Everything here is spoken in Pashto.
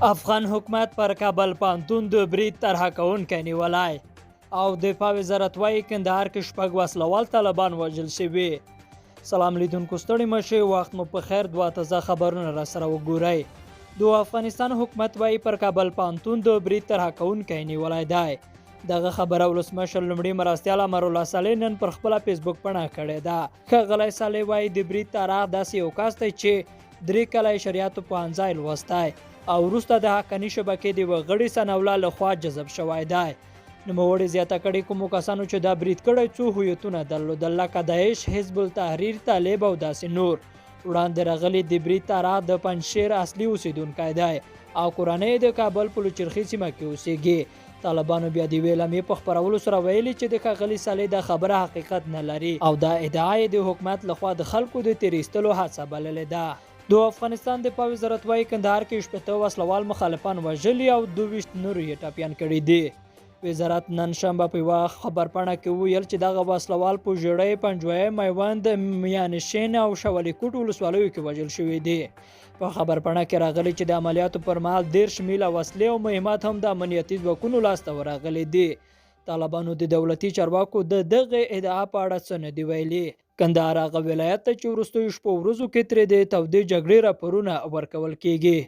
افغان حکومت پر کابل پوهنتون د برید طرحه کوونکی نیولی او دفاع وزارت وایي کندهار کې شپږ وسلوال طالبان وژل شوي. سلام لیدونکو، ستړي مه شئ، وخت مو په خیر. دوه تازه خبرونه را سره وګورئ. د افغانستان حکومت وایي پر کابل پوهنتون د برید طرحه کوونکی نیولی دی. دغه خبره ولسمشر لومړي مرستیال امرالله صالح نن پر خپله فیسبوک پاڼه کړې ده. ښاغلی صالح وایي د برید طراح داسې یو کس دی چې 3 کاله یې شریعاتو پوهنځی لوستی او وروسته د حقاني شبکې د یوه غړي ثناالله له خوا جذب شوی دی. نوموړي زیاته کړې، کومو کسانو چې دا برید کړی څو هویتونه درلودل، لکه داعش، حزب التحریر، طالب او داسې نور. وړاندې راغلي، د برید طراح د پنجشیر اصلي اوسېدونکی دی او کورنۍ یې د کابل په لوچرخي سیمه کې اوسېږي. طالبانو بیا د یوې اعلامیې په خپرولو سره ویلي چې د ښاغلي صالح دا خبره حقیقت نه لري او دا ادعا یې د حکومت لخوا د خلکو د تېر ایستلو هڅه بللې ده. د افغانستان دفاع وزارت وايي، کندهار کې 60 وسلوال مخالفان وژلي او 22 نور یې ټپیان کړي دي. وزارت نن شنبه په یوه خبرپاڼه کې وویل چې دغه وسلوال په ژړۍ، پنجوایي، میوند، میانشین او شوالیکوټ ولسوالیو کې وژل شوي دي. په خبرپاڼه کې راغلي چې د عملیاتو پر مهال 30 میله وسلې او مهمات هم د امنیتي ځواکونو لاسته ورغلي دي. طالبانو د دولتي چارواکو د دغې ادعا په اړه څه نه دي ویلي. کندهار هغه ولایت دی چې وروستیو شپو ورځو کې ترې د تودې جګړې راپورونه ورکول کېږي.